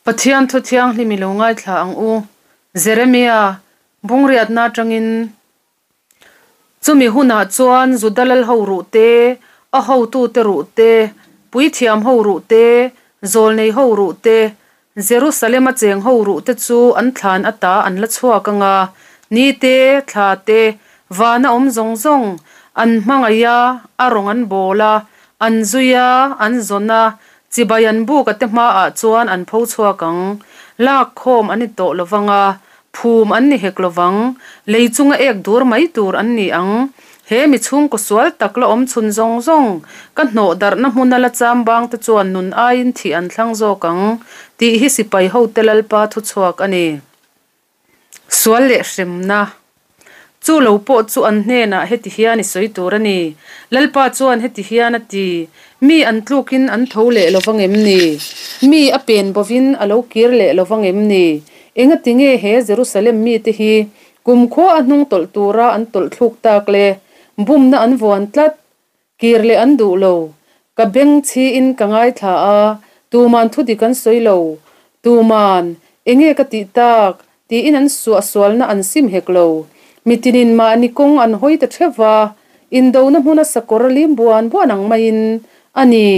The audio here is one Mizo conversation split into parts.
Pathian thu thianghlim i lo ngaithla ang u. Jeremia, Bungriatna atangin Chumi hunah chuan Juda lal ho ruh te, a hotute ruh te, puithiam ho ruh te, zawlnei ho ruh te, Jerusalem-a cheng ho ruh te chu an thlan ata an la chhuak ang a, ni te, thla te, vana awm zawng zawng an hmangaih a, a rawng an bawl a, an zui a, an zawn a, chibai an buk a te hmaah chuan an pho chhuak ang. Lak khawm an ni tawh lo vang a, phum an ni hek lo vang, lei chunga ek dur mai tur an ni ang. He mi chhungkaw sual tak la awm chhun zawng zawng, ka hnawh darhna hmuna la cham bang te chuan nun aiin thih an thlang zawk ang, tih hi sipai hote Lalpa thuchhuak a ni. Sual leh hremna. Chu lo pawh chu an hnenah heti hian i sawi tur a ni. Lalpa chuan heti hian a ti, Mi an tlukin an tho leh lo vang em ni? Mi a pen bovin a lo kir leh lo vang em ni? Engati nge he Jerusalem mite hi kumkhua a hnung tawlh tura an tawlh thluk tak le? Bumna an vuan tlat. Kir leh an duh lo. Ka beng chhiin ka ngaithla a, tuman thu dik an sawi lo. Tuman, Enge ka tih tak? tiin an suahsualna an sim hek lo. Mitinin mahni kawng an hawi ta theuh va, indona hmuna sakawr lim buan buan ang maiin a ni.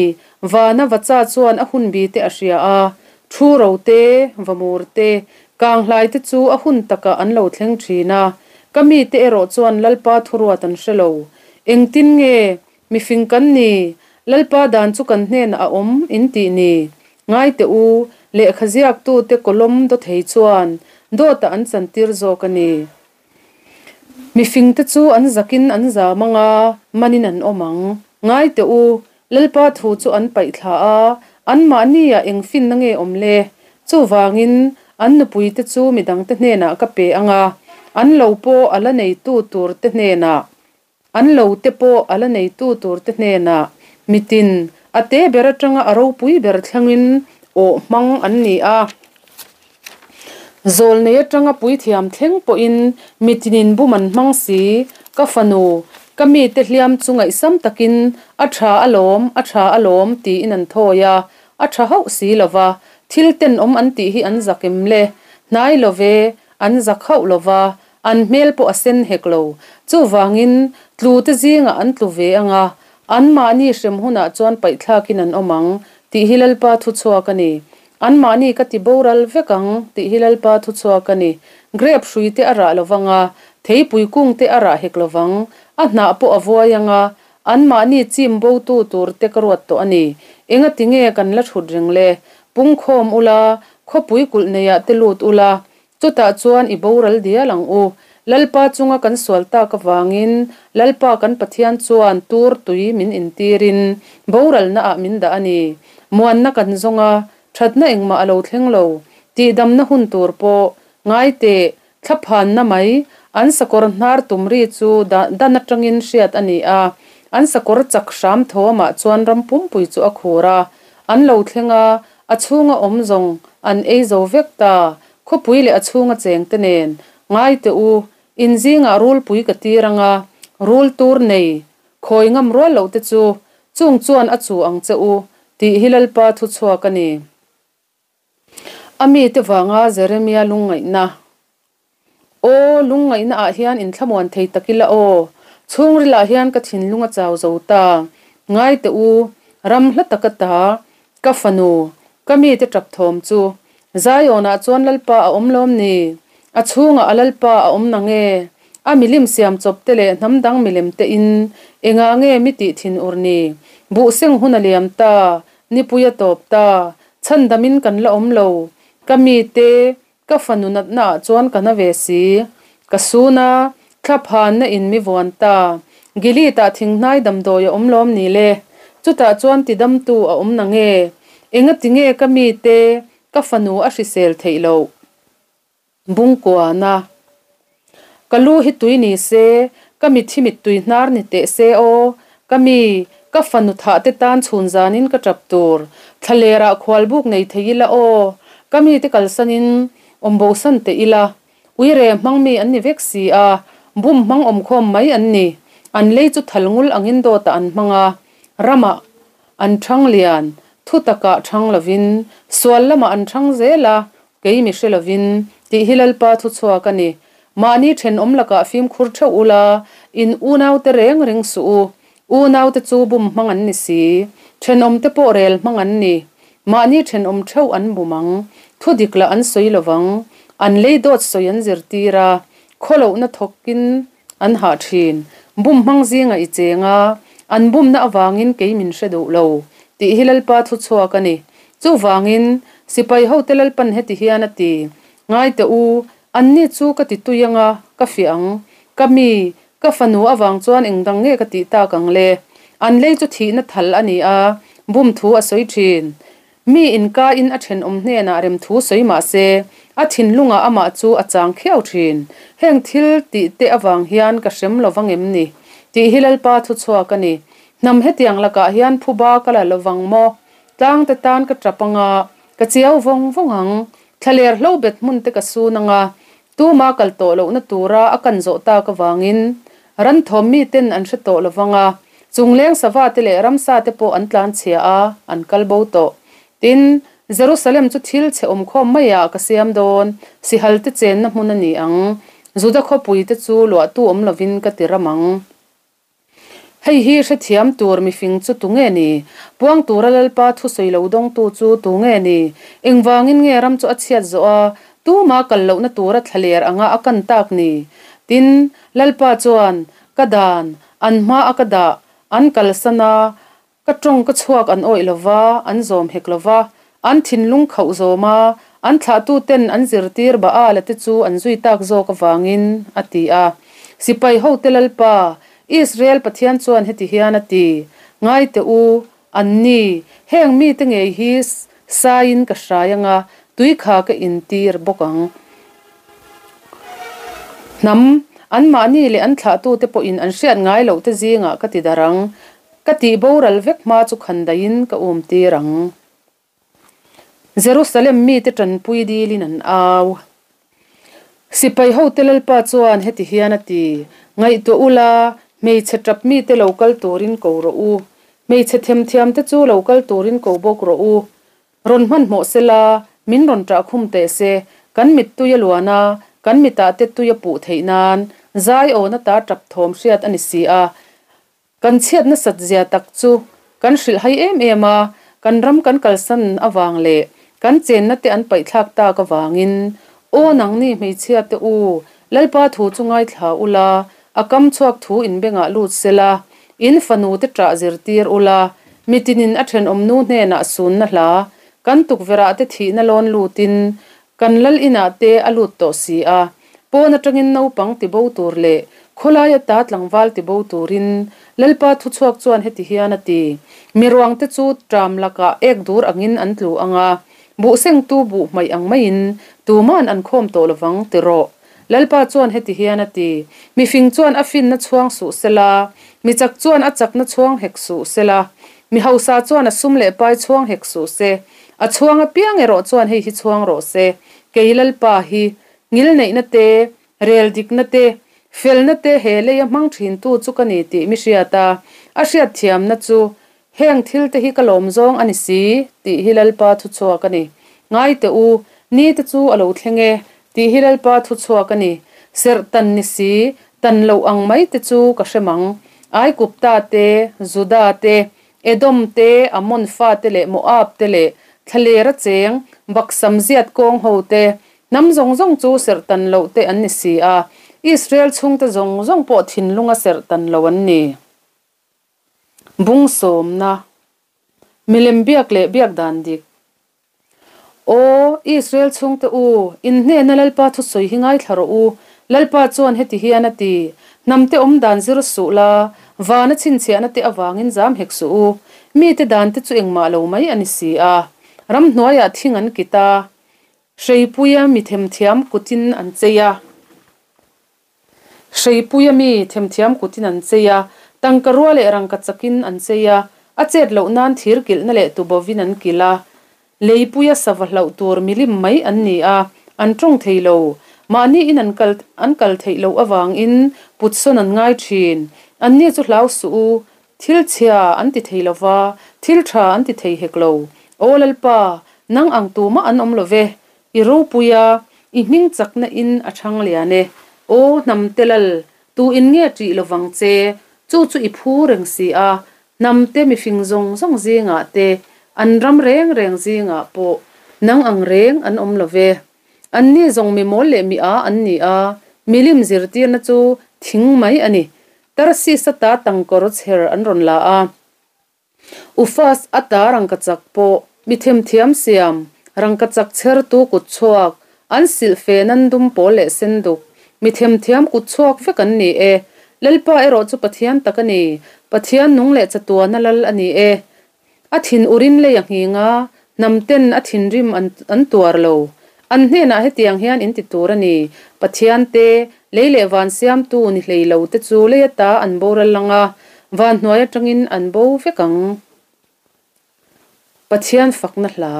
Vana vacha chuan a hun bi te a hria a, thu ro te, vamur te, kanghlai te chu a hun takah an lo thleng thin a. Ka mite erawh chuan Lalpa thuruat an hre lo. Engtin nge mifing kan ni? Lalpa dan chu kan hnenah a awm in tih ni? Ngai teh u, lehkha ziaktute kawlawm dawthei chuan dawtah an chantir zawk a ni. Mifingte chu an zakin an zam ang a, manin an awm ang. Ngai teh u, Lalpa thu chu an paih thla a, anmahniah eng finna nge awm le? Chuvangin, an nupuite chu midangte hnenah ka pe ang a, an lo pawh a la neitu turte hnenah, an lo te pawh a la neitu turte hnenah mitin a te ber atanga a ropui ber thlengin awh hmang an ni a. Zawlnei atanga puithiam thleng pawhin mitinin bum an hmang si, ka fanu, ka mite hliam chu ngaihsam takin a tha alawm, a tha alawm tiin an thawi a, a tha hauh si lova, thil tenawm an tih hi an zak em le? Hnai lo ve, an zak hauh lova, an hmel pawh a sen hek lo. Chuvangin, tlu te zingah an tlu ve ang a, anmahni hrem hunah chuan paihthlakin an awm ang, tih hi Lalpa thuchhuak a ni. Anmahni ka ti boral vek ang, tih hi Lalpa thuchhuak a ni. Grep hrui te a rah lo vang a, theipui kung te a rah hek lo vang, a hnah pawh a vuai ang a, anmahni chim botu tur te ka ruat tawh a ni. Engati nge kan la thut reng le? Pungkhawm ula, khawpui kulh neiah te lut ula, Chutah chuan i boral dial ang u. Lalpa chunga kan sual tak avangin Lalpa kan Pathian chuan tur tui min intirin boralnaah min dah a ni. Muanna kan zawng a, thatna engmah a lo thleng lo. Tihdamna hun tur pawh ngai teh, thlaphanna mai, an sakawr hnar tum ri chu dan atangin hriat a ni a. An sakawr chak hram thawmah chuan ram pumpui chu a khur a. An lo thleng a, A chhunga awm zawng an ei zo vek ta, khawpui leh a chhunga chengte nen. Ngai teh u, in zingah rulpui ka tir ang a, rul tur nei, khawi ngam rual loh te chu, chung chuan a chu ang che u, tih hi Lalpa thu chhuak a ni. A mite vanga Jeremia lungngaihna. Aw, lungngaihna ah hian inthlamuan thei tak ila aw, chhungril ah hian ka thinlung a chau zo ta. Ngai teh u, ram hla tak a ta, ka fanu, ka mite tap thawm chu. Zion ah chuan Lalpa a awm lawm ni? A chhungah a Lalpa a awm na nge? A milim siam chawp te leh hnam dang milem te in engah nge mi tih thin ur ni? Buh seng hun a liam ta, nipui a tawp ta, chhandam in kan la awm lo, ka mite, Ka fanu natna ah chuan ka na ve si. Ka sun a, thla phanna in mi vuan ta. Gilead ah thinghnai damdawi a awm lawm ni le? Chutah chuan tidamtu a awm na nge? Engati nge ka mite ka fanu a hrisel theih loh? Bungkuana. Ka lu hi tui ni se, ka mithi mittui hnar ni teh se aw, ka mi, ka fanu thah te tan chhun zanin ka tap tur, thlalerah khualbuk nei thei ila aw, ka mite kalsanin awmbosan teh ila, uire hmang mi an ni vek si a, bum hmang awmkhawm mai an ni, an lei chu thal ngul angin dawtah an hmang a, ramah an thang lian, Thutakah ṭhang lovin, sual lamah an ṭhang zel a, kei mi hre lovin, tih hi Lalpa thuchhuak a ni. Mahni ṭhenawm lakah fimkhur ṭheuh ula, in unaute reng ring suh u. Unaute chu bum hmang an ni si, ṭhenawmte pawh rel hmang an ni. Mahni ṭhenawm ṭheuh an bum ang, thu dik lah an sawi lovang. An lei dawt sawi an zirtir a, khawlohna thawkin an hah ṭhin. Bum hmang zingah i cheng a, an bumna avangin kei min hre duh lo, tih hi Lalpa thuchhuak a ni. Chuvangin, sipai hote Lalpan heti hian a ti, Ngai teh u, anni chu ka ti tui anga ka fiah ang. Ka mi, ka fanu avang chuan eng dang nge ka tih tak ang le? An lei chu thihna thal a ni a, bum thu a sawi ṭhin. Mi inkain a thenawm hnenah rem thu sawi mah se, a thinlungah amah chu a chang khiau thin. Heng thil tih te avang hian ka hrem lo vang em ni? Tih hi Lalpa thuchhuak a ni. Hnam hetiang lakah hian phuba ka la lo vang maw? Tlangte tan ka tap anga, ka chiau vawng vawng ang. Thlaler hlo bet hmun te ka sun anga, tuma kal tawh lohna tura a kan zawh tak avangin ran thawm miten an hre tawh lo vang a, chungleng sava te leh ramsa te pawh an tlan chhia a, an kal bo tawh. Tin, Jerusalem chu thil chhe awmkhawm maiah ka siam dawn, sihal te chenna hmun a ni ang, Juda khawpui te chu luahtu awm lovin ka ti ram ang. Hei hi hrethiam tur mifing chu tu nge ni? Puang tura Lalpa thusawi lo dawngtu chu tu nge ni? Engvangin nge ram chu a chhiat zawh a, tuma kal lohna tura thlaler anga a kan tak ni? Tin, Lalpa chuan, Ka dan, an hma a ka dah, an kalsan a, Ka tawng ka chhuak an awih lova, an zawm hek lova, an thinlung khauh zawm a, an thlahtuten an zirtir Baala te chu an zui tak zawk avangin, a ti a. Sipai hote Lalpa, Israel Pathian chuan heti hian a ti, Ngai teh u, anni, heng mite ngei hi saiin ka hrai anga, tui kha ka intir bawk ang. Hnam, anmahni leh an thlahtute pawhin an hriat ngai lohte zingah ka ti darh ang. Ka tih boral vek hma chu khandaiin ka um tir ang. Jerusalem mite tanpui dilin an au. Sipai hote Lalpa chuan heti hian a ti, Ngaihtuah ula, hmeichhe tap mite lo kal turin ko rawh u. Hmeichhe themthiamte chu lo kal turin ko bawk rawh u. Rawn hmanhmawh sela, min rawn ṭah khum teh se, kan mittui a luan a, kan mitah te tui a puh theih nan, zai awna ta ṭap thawm hriat a ni si a. Kan chhiat nasat zia tak chu kan hrilh hai em em a, kan ram kan kalsan avang leh kan chenna te an paihthlak tak avangin, Aw nangni hmeichhia te u, Lalpa thu chu ngaithla ula, a kam chhuak thu inbengah lut sela, in fanu te ṭah zirtir ula, mitinin a ṭhenawmnu hnenah sunna hla, kan tukverhah te thihna lawn lutin Kan lal inah te a lut tawh si a, pawn atangin naupang ti bo tur leh khawlai ata tlangval ti bo turin Lalpa thuchhuak chuan heti hian a ti, Miruangte chu ṭam lakah ek dur angin an tlu ang a, buhsengtu buh hmaih ang maiin tuma'n an khawm tawh lovang ti rawh. Lalpa chuan heti hian a ti, Mifing chuan a finna chhuang suh sela, mi chak chuan a chakna chhuang hek suh sela, mi hausa chuan a sum leh pai chhuang hek suh se, A chhuang apiang erawh chuan hei hi chhuang rawh se, kei Lalpa hi, ngilneihna te, rel dikna te, felna te he leia hmang thintu chu ka ni tih mi hriat a, a hriatthiamna chu heng thil te hi ka lawm zawng a ni si tih hi Lalpa thuchhuak a ni. Ngai teh u, ni te chu a lo thleng e tih hi Lalpa thuchhuak a ni. Serh tan ni si, tan loh ang mai te chu ka hre mang. Aikupta te, Juda te, Edom te, Ammon fate leh Moab te leh thlalera cheng Baksam ziat kawng ho te, hnam zawng zawng chu serh tan loh te an ni si a, Israel chhungte zawng zawng pawh thinlunga serh tan lo an ni. Bung sawmna, Milem biak leh biak dan dik. Aw, Israel chhungte u, in hnena Lalpa thusawi hi ngaithla rawh u. Lalpa chuan heti hian a ti, Hnamte awm dan zir suh la, vana chhinchhiahna te avangin zam hek suh u. Mite dante chu engmah lo mai a ni si a. Ramhnuaiah thing an kit a, hreipuia mi themthiam kutin an chei a. Hreipuia mi themthiam kutin an chei a, tangka rua leh rangka chakin an chei a, a chet loh nan thir kilhna leh tubovin an kilh a. Leipuia sava hlauh tur milim mai an ni a, an tawng thei lo. Mahni in an kal an kal theih loh avangin putsawn an ngai thin. Anni chu hlau suh u, thil chhia an ti thei lo va, thil tha an ti thei hek lo. Aw Lalpa, nang ang tumah an awm lo ve, i ropui a, i hming chakna in a chhang lian e. Aw hnamte Lal, tu in nge ṭih lo vang che? Chu chu i phu reng si a, hnamte mifing zawng zawng zingah te, an ram reng reng zingah pawh nang ang reng an awm lo ve. Anni zawng mi mawl leh mi â an ni a, milim zirtirna chu thing mai a ni. Tarsis ata tangkawr chher an rawn la a. Ufas ata rangkachak pawh mi themthiam siam, rangkachak chhertu kutchhuak, an silh fe nan dum pawl leh sen duk, mi themthiam kutchhuak vek an ni e. Lalpa erawh chu Pathian tak a ni, Pathian nung leh chatuana lal a ni e. A thin urin lei a nghing a, hnam ten a thinrim an an tuar lo. An hnenah hetiang hian in ti tur a ni, Pathian te, lei leh van siamtu ni hlei lo te chu lei ata an boral lang a, van hnuai atangin an bo vek ang. Pathian fakna hla.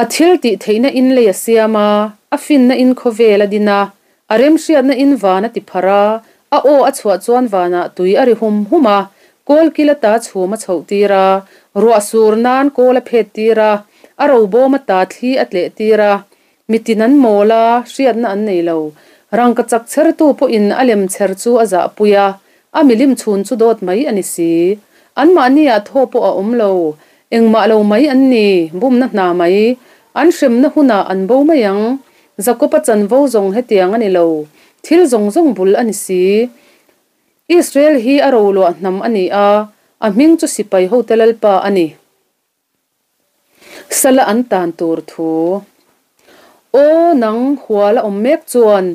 A thil tih theihna in lei a siam a, a finna in khawvel a din a, a remhriatna in van a ti pharh a, a aw a chhuah chuan vanah tui a ri hum hum a, kawl kil ata chhum a chhoh tir a, ruah sur nan kawl a phet tir a, a robawm ata thli a tleh tir a, mitin an mawl a, hriatna an nei lo. Rangkachak chhertu pawhin a lem chher chu a zahpui a, A milim chhun chu dawt mai a ni si. Anmahniah thaw pawh a awm lo. Engmah lo mai an ni, bumna hna mai. An hremna hunah an bo mai ang. Jakob-a chanvo zawng hetiang a ni lo. Thil zawng zawng bul a ni si. Israel hi a roluah hnam a ni a, a hming chu sipai hote Lalpa a ni. Sala an tan tur thu. Aw nang hual a awm mek chuan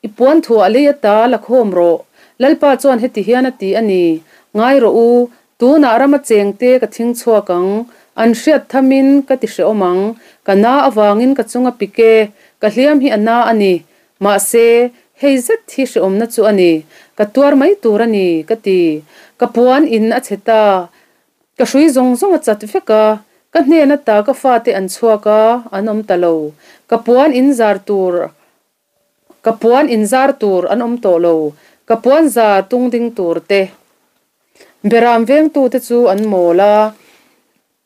i puan thuah lei ata la khawm rawh. Lalpa chuan heti hian a ti a ni, Ngai rawh u, tunah rama chengte ka thing chhuak ang, an hriat thamin ka ti hrehawm ang, ka na avangin ka chung a pik e, ka hliam hi a na a ni. Mahse, hei zet hi hrehawmna chu a ni, ka tuar mai tur a ni, ka ti. Ka puan in a chhe ta, Ka hrui zawng zawng a chat vek a, ka hnen ata ka fate an chhuak a, an awm ta lo. Ka puan in zar tur, ka puan in zar tur an awm tawh lo. Ka puan zar tung ding tur te. Beram vengtute chu an mawl a,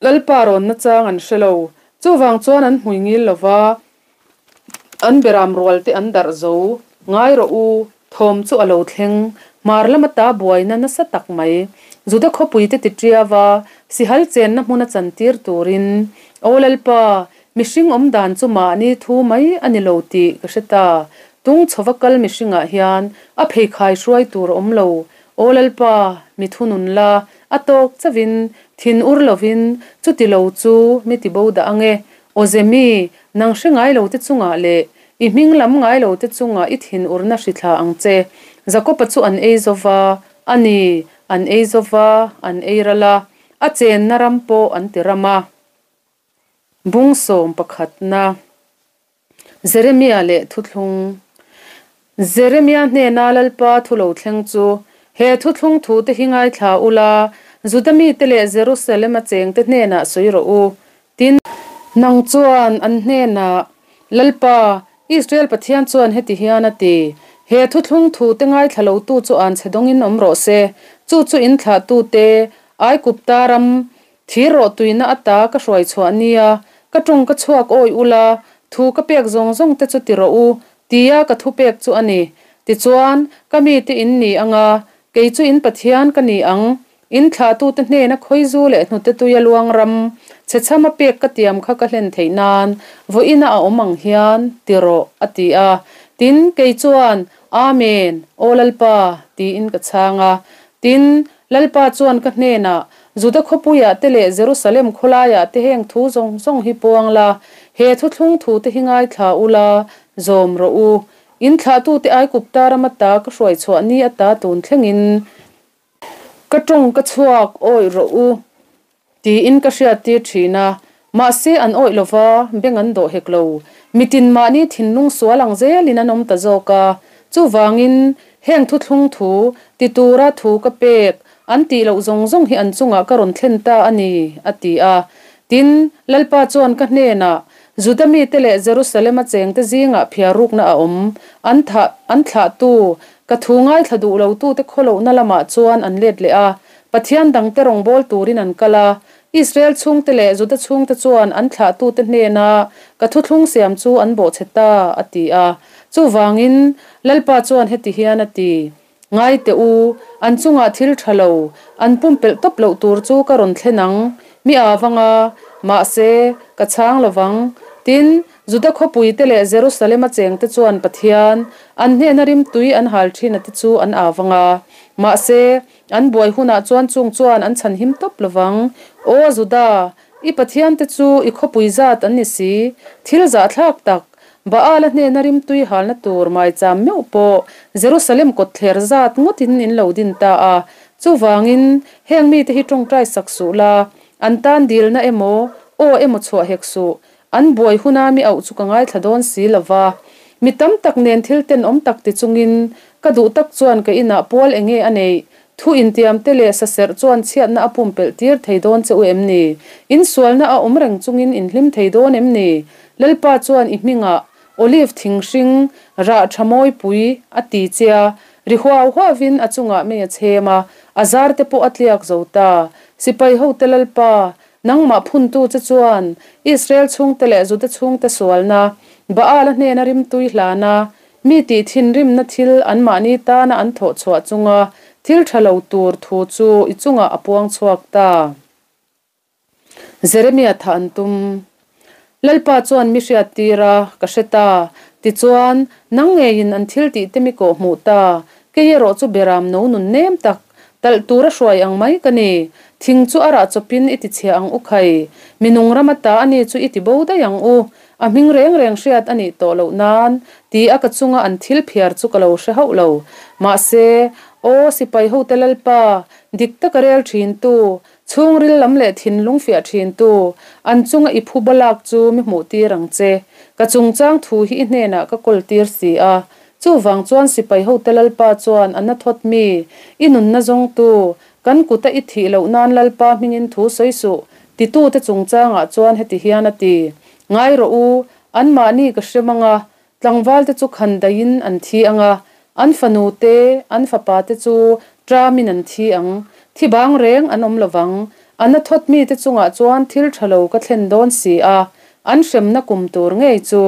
Lalpa rawn nachang an hre lo. Chuvang chuan an hmui ngil lo va, an beram rual te an darh zo. Ngai rawh u, Thawm chu a lo thleng. Hmar lama ta buaina nasa tak mai. Juda khawpuite ti ṭiava sihal chenna hmuna chantir turin, Aw Lalpa, mihring awm dan chu mahni thu mai a ni lo tih ka hre ta. Tung chhova kal mihringah hian a pheikhai hruai tur a awm lo. Aw Lalpa, mi thunun la, a tawk chauhin, thin ur lovin, chuti lo chu mi ti bo dah ang e. Aw Zemi, nang hre ngai lo te chungah leh I hming lam ngai lo te chungah i thinurna hri thla ang che. Jakob-a chu an ei zo va, a ni, an ei zo va, an ei ral a, a chenna ram pawh an ti ram a. Bung sawm pakhatna, Jeremia leh Thuthlung Jeremia hnena Lalpa thu lo thleng chu, He thuthlung thute hi ngaithla ula, Juda mite leh Jerusalem-a chengte hnenah sawi rawh u. Tin, nang chuan an hnenah, Lalpa, Israel Pathian chuan heti hian a ti, He thuthlung thute ngaithla lotu chu anchhe dawngin awm rawh se, chu chu in thlahtute, Aigupta ram thir rawh tuina ata ka hruai chhuah nia, ka tawng ka chhuak awi ula, thu ka pek zawng zawng te chu ti rawh u, tia ka thupek chu a ni. Tichuan, ka mite in ni anga, kei chu in Pathian ka ni ang, In thlahtute hnena khawizu leh hnute tuia luang ram chhe chhama pek ka tiam kha ka hlen theih nan vawiina a awm ang hian ti rawh, a ti a. Tin, kei chuan, Amen, Aw Lalpa, tiin ka chhang a. Tin, Lalpa chuan ka hnenah, Juda khawpuiah te leh Jerusalem khawlaiah te heng thu zawng zawng hi puang la, he thuthlung thute hi ngaithla ula, zawm rawh u. In thlahtute Aigupta rama ta ka hruai chhuah ni ata tun thlengin, Ka tawng ka chhuak awih rawh u tiin ka hriattir thin a, mahse an awih lova beng an dawh hek lo. Mitin mahni thinlung sual ang zelin an awm ta zawk a, chuvangin heng thuthlung thu ti tura thu ka pek an tih loh zawng zawng hi an chungah ka rawn thlen ta a ni, a ti a. Tin, Lalpa chuan ka hnenah, Juda mite leh Jerusalem-a chengte zingah phiarrukna a awm, an thah an thlahtu Ka thu ngaithla duh lotute khawlohna lamah chuan an let leh a, Pathian dangte rawngbâwl tûrin an kal a. Israel chhungte leh Juda chhungte chuan an thlahtute hnena ka thuthlung siam chu an bawhchhe ta, a ti a. Chuvangin, Lalpa chuan heti hian a ti, Ngai teh u, an chungah thil tha lo, an pumpelh tawp loh tur chu ka rawn thlen ang, mi a vang a, mahse, ka chhang lo vang. Tin, Juda khawpuite leh Jerusalem-a chengte chuan Pathian, an hnena rimtui an hal thin a te chu an a vang a, mahse, An buai hunah chuan chung chuan an chhan him tawp lovang. Aw Juda, i pathiante chu i khawpui zat an ni si. Thil zahthlak tak, Baal-a hnena rimtui halna tur maicham meuh pawh Jerusalem kawtthler zat ngawtin in lo din ta a. Chuvangin, heng mite hi tawngtai sak suh la, an tan dilna emaw, aw emaw chhuah hek suh. An buai huna mi auh chu ka ngaithla dawn si lo va. Mi tam tak nen thil tenawm tak ti chungin ka duh tak chuan ka inah pual enge a neih? Thu intiamte leh saserh chuan chhiatna a pumpelh tir thei dawn che u em ni? In sualna a awm reng chungin in hlim thei dawn em ni? Lalpa chuan i hmingah Olive thing hring rah tha mawipui a ti che a, ri huau huauin a chungah mei a chhem a, a zarte pawh a tliak zo ta. Sipai hote Lalpa, Nangmah phuntu che chuan Israel chhungte leh Juda chhungte sualna, Baal-a hnena rimtui hlana, mi tih thinrimna thil anmahni tana an thawh chhuah chunga thil tha lo tur thu chu i chungah a puang chhuak ta. Jeremia thah an tum. Lalpa chuan mi hriattir a, ka hre ta. Tichuan, nang ngeiin an thil tih te mi kawh hmuh ta. Kei erawh chu beram no nun nem tak, talh tura hruai ang mai ka ni. Thing chu a rah chawpin i ti chhia ang u khai. Mi nung ram ata a ni chu i ti bo daih ang u. A hming reng reng hriat a nih tawh loh nan, ti a ka chunga an thil phiar chu ka lo hre hauh lo. Mahse, aw sipai hote Lalpa, dik taka rel thintu, Chhungril lam leh thinlung fiah thintu, an chunga i phu balak chu mi hmuh tir ang che. Ka chungchang thu hi i hnenah ka kawl tir si a. Chuvang chuan sipai hote Lalpa chuan a na thawt mi, i nunna zawngtu, kan kuta i thih loh nan Lalpa hmingin thu sawi suh, titute chungchangah chuan heti hian a ti, Ngai rawh u, anmahni ka hrem ang a, Tlangvalte chu khan daihin an thi ang a, an fanu te, an fapa te chu ṭamin an thi ang. Thi bang reng an awm lo vang. A na thawt mite chungah chuan thil ṭha lo ka thlen dawn si a, an hremna kum tur ngei chu.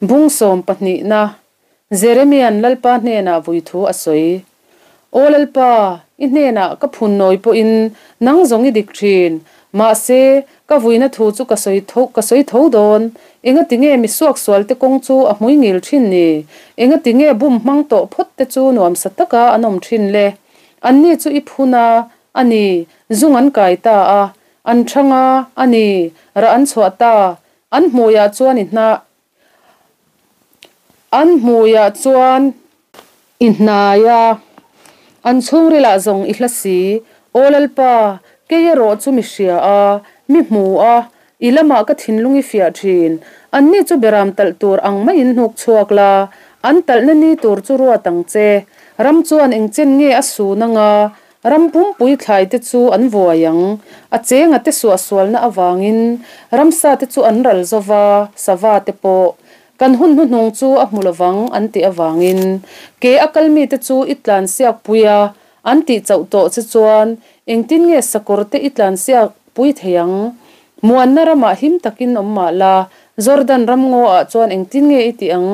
Bung sawm pahnihna, Jeremia'n Lalpa hnenah vui thu a sawi. Aw Lalpa, i hnenah ka phun nawi pawhin nang zawng i dik thin. Mahse, ka vuina thu chu ka sawi tho ka sawi tho dawn. Engati nge mi suaksualte kawng chu a hmui ngil thin ni? Engati nge bum hmang tawh phawt te chu nuamsa taka an awm thin le? Anni chu i phun a, a ni, zung an kai ta a, an thang a, a ni, rah an chhuah ta. An hmuiah chuan i hnah An hmuiah chuan i hnai a, an chhungrilah zawng i hla si. Aw Lalpa, kei erawh chu mi hria a, mi hmu a, i lamah ka thinlung i fiah thin. Anni chu beram talh tur ang maiin hnuk chhuak la, an talhna ni tur chu ruat ang che. Ram chuan engchen nge a sun anga, Ram pumpui thlai te chu an vuai ang. A chenga te suahsualna avangin ramsa te chu an ral zo va, sava te pawh. Kan hun hnuhnung chu a hmu lovang an tih avangin ke a kal mite chu i tlansiak pui a, an tih chauh tawh che chuan engtin nge sakawr te i tlansiak pui thei ang? Muanna ramah him takin awm mah la, Jordan ramngaw ah chuan engtin nge i tih ang?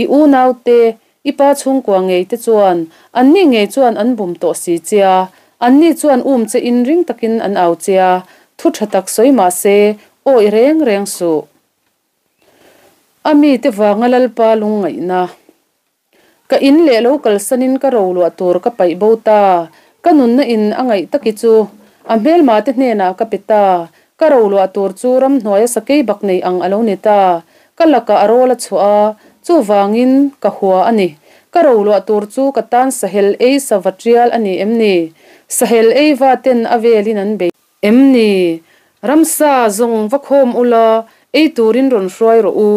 I unau te I pa chhungkua ngei te chuan anni ngei chuan an bum tawh si che a, anni chuan um che in ring takin an au che a, thu tha tak sawi mah se awih reng reng suh. A mite vanga Lalpa lungngaihna. Ka in leh lo kalsanin ka roluah tur ka paih bo ta, ka nunna in a ngaih taki chu a hmelma te hnenah ka pe ta, ka roluah tur chu ramhnuaia sakei bak nei ang a lo ni ta, Ka lakah a rawl a chhuah a, chuvangin ka hua a ni. Ka roluah tur chu ka tan sahel ei sava tial a ni em ni? Sahel ei va ten a velin an bei em ni? Ramsa zawng va khawm ula, ei turin rawn hruai rawh u.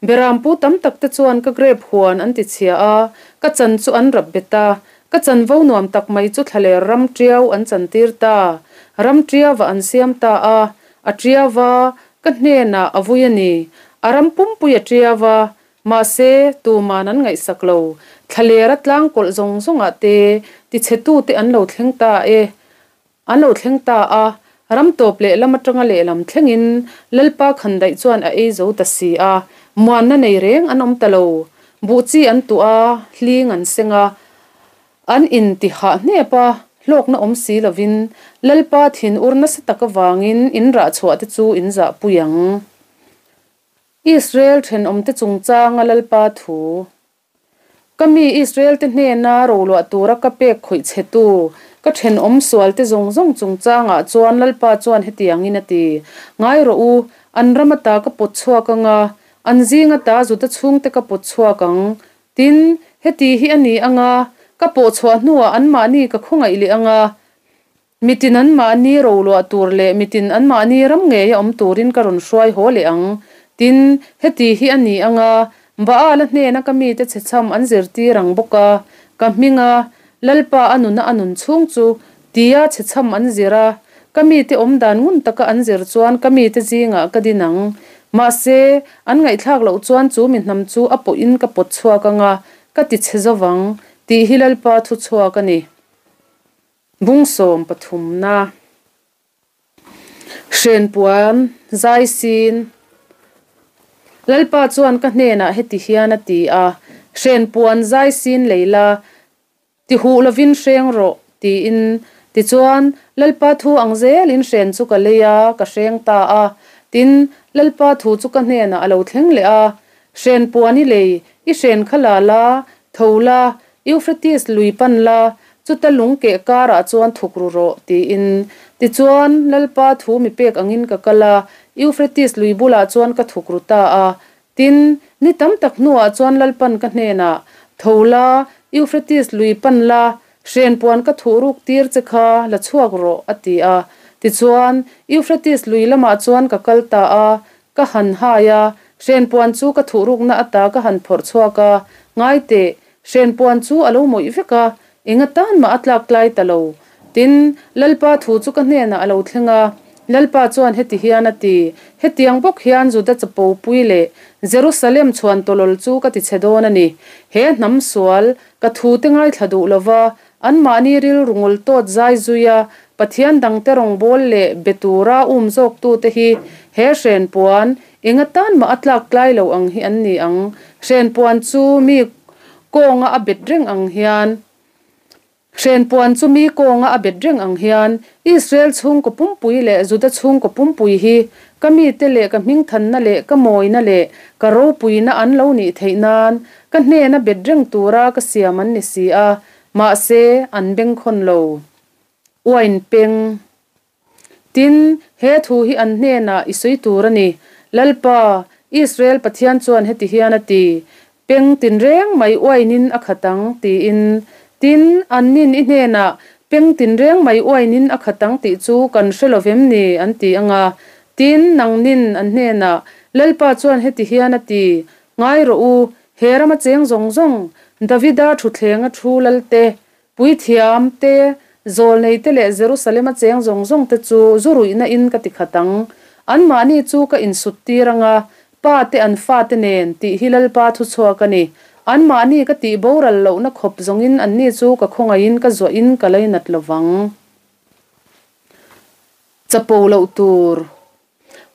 Berampu tam tak te chuan ka grape huan an ti chhia a, ka chan chu an rap bet a. Ka chanvo nuam tak mai chu thlaler ram tiau an chantir ta. Ram tiauah an siam ta a, a tiau a, Ka hnenah a vui a ni. A ram pumpui a ṭiau a, mahse, tuman an ngaihsak lo. Thlalera tlang kawlh zawng zawngah te tichhetute an lo thleng ta e. An lo thleng ta a, Ram tawp lehlam atanga lehlam thlengin Lalpa khandaih chuan a ei zo ta si a, muanna nei reng an awm ta lo. Buh chi an tuah a, hling an seng a, an inti hah hnep a, hlawkna awm si lovin Lalpa thinur nasa tak avangin in rah chhuah te chu in zahpui ang. Israel thenawmte chungchanga Lalpa thu. Ka mi Israel-te hnena roluah tura ka pek khawih chhetu, ka thenawm sualte zawng zawng chungchangah chuan Lalpa chuan hetiangin a ti, Ngai rawh u, an ram ata ka pawt chhuak ang a, an zing ata Juda chhungte ka pawt chhuak ang. Tin, heti hi a ni ang a, ka pawh chhuah hnuah anmahni ka khawngaih leh ang a, Mitin anmahni roluah tur leh mitin anmahni ram ngeia awm turin ka rawn hruai haw leh ang. Tin, heti hi a ni ang a, Baala hnena ka mite chhechham an zirtir ang bawk a, ka hminga Lalpa a nuna a nun chhung chu tia chhechham an zir a, ka mite awm dan ngun taka an zir chuan ka mite zingah ka din ang. Mahse, an ngaihthlak loh chuan chu mi hnam chu a pawhin ka pawt chhuak ang a, ka ti chhe zo vang, tih hi Lalpa thuchhuak a ni. Bung sawm pathumna Hrenpuan Zaisin Lalpa chuan ka hnenah heti hian a ti a, Hrenpuan Zaisin lei la, ti huh lovin hreng rawh, tiin. Tichuan, Lalpa thu ang zelin hren chu ka lei a, ka hreng ta a. Tin, Lalpa thu chu ka hnenah a lo thleng leh a, Hrenpuan i lei, i hren kha la la, tho la, Euphrates lui pan la, chuta lung keh karah chuan thuk ru rawh, tiin. Tichuan, Lalpa thu mi pek angin ka kal a, Euphrates lui bulah chuan ka thuk ru ta a. Tin, ni tam tak hnuah chuan Lalpan ka hnenah, Tho la, Euphrates lui pan la, hrenpuan ka thuh ruk tir che kha la chhuak rawh, a ti a. Tichuan, Euphrates lui lamah chuan ka kal ta a, Ka han hai a, hrenpuan chu ka thuhrukna ata ka han phawrh chhuak a, ngai teh, hrenpuan chu a lo mawih vek a, eng atan mah a tlak tlai ta lo. Tin, Lalpa thu chu ka hnenah a lo thleng a, Lalpa chuan heti hian a ti, Hetiang bawk hian Juda chapo pui leh Jerusalem chhuan tawlawl chu ka ti chhe dawn a ni. He hnam sual, ka thute ngaithla duh lova, Anmahni rilru ngul tawt zai zuia Pathian dangte rawngbâwl leh be tura um zawktute hi he hrenpuan eng atan mah a tlak tlai lo ang hi an ni ang. Hrenpuan chu mi kawnga a bet reng ang hian Hrenpuan chu mi kawnga a bet reng ang hian Israel chhungkaw pumpui leh Juda chhungkaw pumpui hi ka mite leh ka hmingthanna leh ka mawina leh ka ropuina an lo nih theih nan Ka hnena bet reng tura ka siam an ni si a, mahse an bengkhawn lo. Uain peng. Tin, he thu hi an hnenah i sawi tur a ni, Lalpa, Israel Pathian chuan heti hian a ti, Peng tinreng mai uainin a khat ang, tiin. Tin, annin i hnenah, Peng tinreng mai uainin a khat ang tih chu kan hre lo vem ni? an ti ang a. Tin, nangnin an hnenah, Lalpa chuan heti hian a ti, Ngai rawh u, he rama cheng zawng zawng, Davida thuthlenga thu lal te, puithiam te, zawlnei te leh Jerusalema cheng zawng zawng te chu zu ruihna in ka ti khat ang. Anmahni chu ka insut tir ang a, pa te an fate nen, tih hi Lalpa thuchhuak a ni. Anmahni ka tih boral lohna khawp zawngin anni chu ka khawngaihin ka zuahin ka lainat lo vang. Chapo loh tur.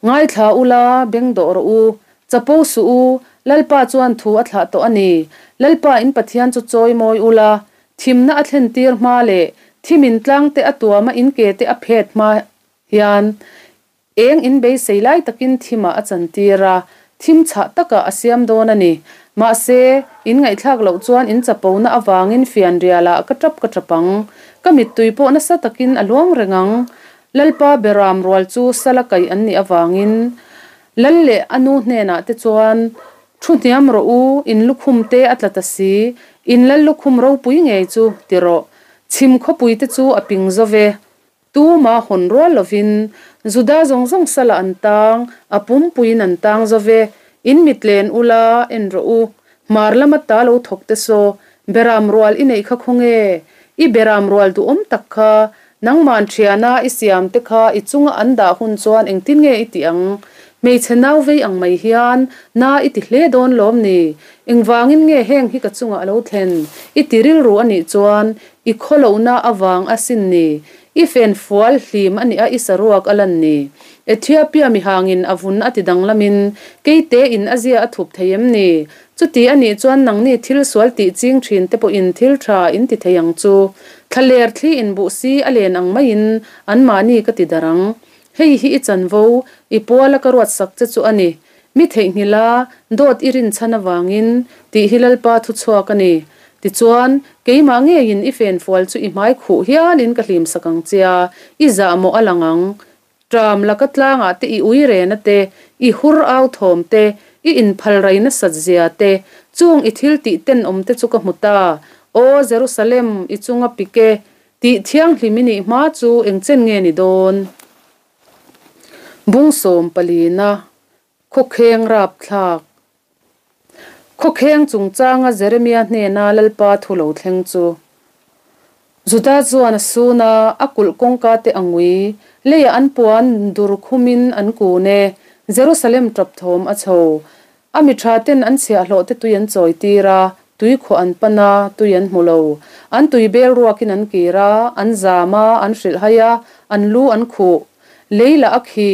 Ngaithla ula, beng dawh rawh u. Chapo suh u, Lalpa chuan thu a thlah tawh a ni. Lalpa in Pathian chu chawi mawi ula, thimna a thlen tir hma leh thimin tlangte a tuama in ke te a phet hma hian eng in beisei lai takin thimah a chan tir a, thim chhah takah a siam dawn a ni. Mahse, in ngaihthlak loh chuan in chapona avangin fianrialah ka tap ka tap ang. Ka mittui pawh nasa takin a luang reng ang. Lalpa Beram rual chu sala kaih an nih avangin Lal leh a nu hnenah te chuan, Thu hniam rawh u, in lukhum te a tla ta si, in lal lukhum ropui ngei chu ti rawh. Chhim khawpui te chu a ping zo ve. Tuma hawn rual lovin Juda zawng zawng sala an tang, a pumpuiin an tang zo ve. In mitlen ula, en rawh u. Hmar lama ta lo thawk te saw, Beram rual i neih kha khawnge? I beram rual duhawm tak kha Nangman thiana i siam te kha i chunga an dah hun chuan engtin nge i tih ang? Hmeichhe nau vei ang mai hian na i ti hle dawn lawm ni? Engvangin nge heng hi ka chungah a lo thlen? I ti rilru a nih chuan i khawlohna avang a sin ni. I fenfual hlim a nia i saruak a lan ni? Ethiopia mihangin a vun a ti danglamin keitein a zia a thup thei em ni? Chuti a nih chuan nangni thil sual tih ching thin te pawhin thil tha in ti thei ang chu. Thlaler thli in buh si a len ang maiin anmahni ka ti darh ang. Hei hi i chanvo, i puala ka ruatsak che chu a ni. Mi theihnghilh a, dawt i rinchhan avangin, tih hi Lalpa thuchhuak a ni. Tichuan, keimah ngeiin i fenfual chu i hmai khuh hialin ka hlimsak ang che a, i zahmawh a lang ang. Ṭam laka tlangah te i ui rena te, i hur au thawm te, i inphal rai nasat zia te, chung i thil tih tenawm te chu ka hmu ta. Aw Jerusalem, i chunga pik e, tih thianghlim i nih hma chu engchen nge ni dawn? Bung sawmpalina Khawkheng rapthlak. Khawkheng chungchanga Jeremia hnena Lalpa thu lo thleng chu. Juda chuan a sun a, a kulh kawngka te a ngui, leiah an puan dur khumin an kun e, Jerusalem tap thawm a chho. A mi tha ten an chhiahhlawh te tui an chawi tir a, tui khuah an pan a, tui an hmu lo. An tui bel ruakin an kir a, an zam a, an hrilhhai a, an lu an khuh. Lei lah a khi,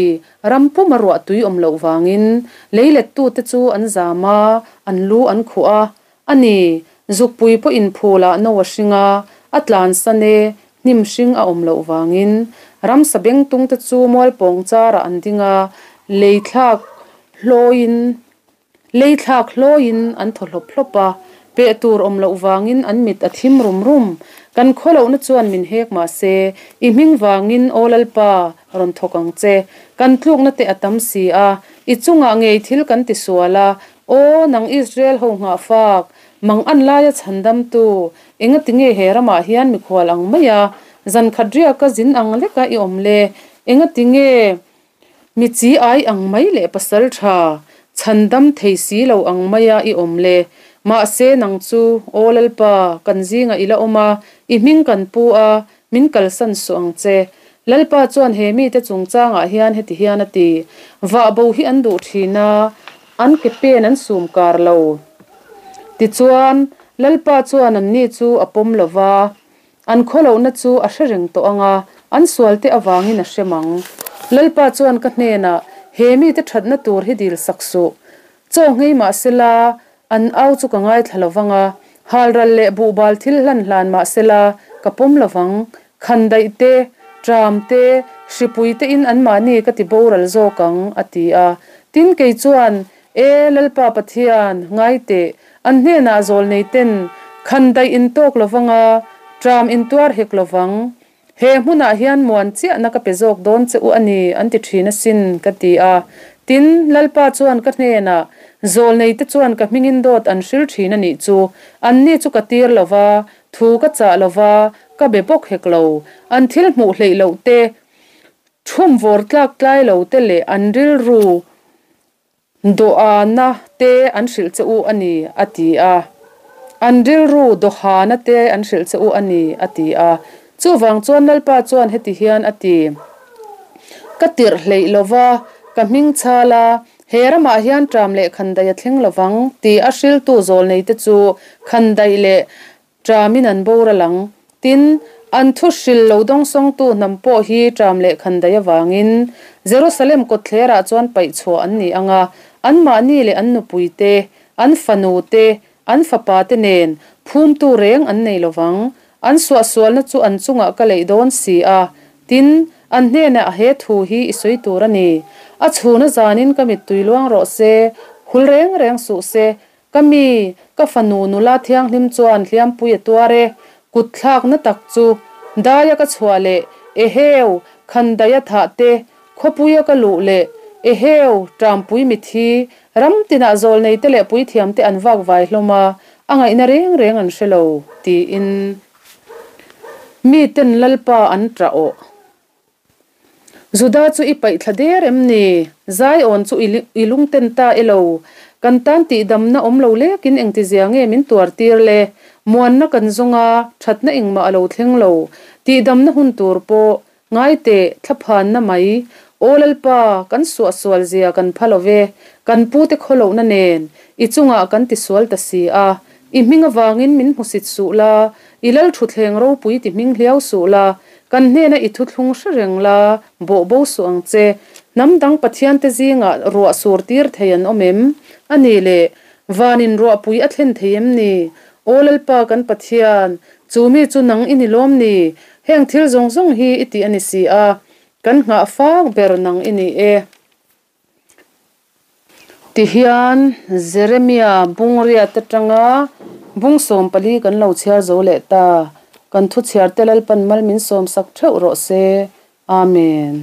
ram puma ruah tui awm loh vangin lei lettute chu an zam a, an lu an khuh a. A ni, zukpui pawhin phulah no a hring a, a tlansan e, hnim hring a awm loh vangin. Ramsa bengtungte chu mualpawng charah an ding a, lei thlak hlawiin Lei thlak hlawiin an thaw hlawp hlawp a, peh tur awm loh vangin an mit a thim rum rum. Kan khawlohna chuan min hek mah se, i hming vangin Aw Lalpa, rawn thawk ang che. Kan tlukna te a tam si a, i chungah ngei thil kan ti sual a, Aw, nang Israel ho nghahfak, mang an laia chhandamtu, engati nge he ramah hian mikhual ang mai a, zankhat riaka zin ang leka i awm le, engati nge Mi chi ai ang mai leh pasal tha, chhandam thei si lo ang maia i awm le. Mahse nang chu, Aw Lalpa, kan zingah i la awm a, i hming kan pu a, min kalsan suh ang che. Lalpa chuan he mite chungchangah hian heti hian a ti, Vah bo hi an duh thin a, an ke pen an sum kar lo. Tichuan, Lalpa chuan anni chu a pawm lo va, An khawlohna chu a hre reng tawh ang a, an sualte avangin a hrem ang. Lalpa chuan ka hnenah, He mite thatna tur hi dil sak suh. Chaw nghei mah sela, an au chu ka ngaithla lo vang a, halral leh buhbal thil hlan hlan mah sela, ka pawm lo vang. Khandaih te, ṭam te, hripui tein anmahni ka ti boral zawk ang, a ti a. Tin, kei chuan, E Lalpa Pathian, ngai teh, an hnenah zawlnei ten khandaih in tawk lo vang a, ṭam in tuar hek lo vang. He hmunah hian muan chiahna ka pe zawk dawn che u a ni, an ti ṭhin asin, ka ti a. Tin, Lalpa chuan ka hnenah, Zawlnei te chuan ka hmingin dawt an hril ṭhin a nih chu, anni chu ka tir lo va, thu ka chah lo va, ka be bawk hek lo. An thil hmuh hleih loh te, ṭhum vawr tlak tlai lo te leh an rilru Dawhana te an hrilh che u a ni, a ti a. An rilru dawhana te an hrilh che u a ni, a ti a. Chuvang chuan Lalpa chuan heti hian a ti, Ka tirh hleih lo va, ka hming chhal a, he ramah hian ṭam leh khandaih a thleng lo vang, ti a hriltu zawlneite chu khandaih leh Ṭamin an boral ang. Tin, an thu hril lo dawngsawngtu hnam pawh hi ṭam leh khandaih avangin Jerusalem kawtthlerah chuan paih chhuah an ni ang a, anmahni leh an nupui te, an fanu te, an fapa te nen phumtu reng an nei lo vang. An suahsualna chu an chungah ka leih dawn si a. Tin, an hnenah he thu hi i sawi tur a ni. A chhuna zanin ka mittui luang rawh se, hul reng reng suh se, Ka mi, ka fanu nula thianghlim chuan hliampui a tuar e, kut thlakna tak chu. Daia ka chhuah leh, Eheu, khandaia thah te, khawpuia ka luh leh, Eheu, ṭampui mithi, ram tinah zawlneite leh puithiamte an vak vai hlawm a, a ngaihna reng reng an hre lo, tiin miten Lalpa an ṭah awh. Juda chu i paih thla der em ni? Zion chu i lungten ta e lo. Kan tan tihdamna awm lo lekin engtizia nge min tuar tir le? Muanna kan zawng a, thatna engmah a lo thleng lo. Tihdamna hun tur pawh ngai teh, thlaphanna mai. Aw Lalpa, kan suahsual zia kan pha lo ve. Kan pute khawlohna nen i chungah kan tisual ta si a. I hming avangin min hmusit suh la, i Lalthutthleng ropui ti hming hliau suh la. Kan hnena i thuthlung hre reng la, bawh bo suh ang che. Hnam dang pathiante zingah ruah sur tir thei an awm em? A nih leh, vanin ruahpui a thlen thei em ni? Aw Lalpa kan Pathian, chu mi chu nang i ni lawm ni? Heng thil zawng zawng hi i tih a ni si a, kan nghah fak ber nang i ni e. Tihian Jeremia bungriat atanga bung 14 kan lo chhiar zo leh ta. Kan thu chhiarte Lalpan mal min sawmsak theuh rawh se. Amen.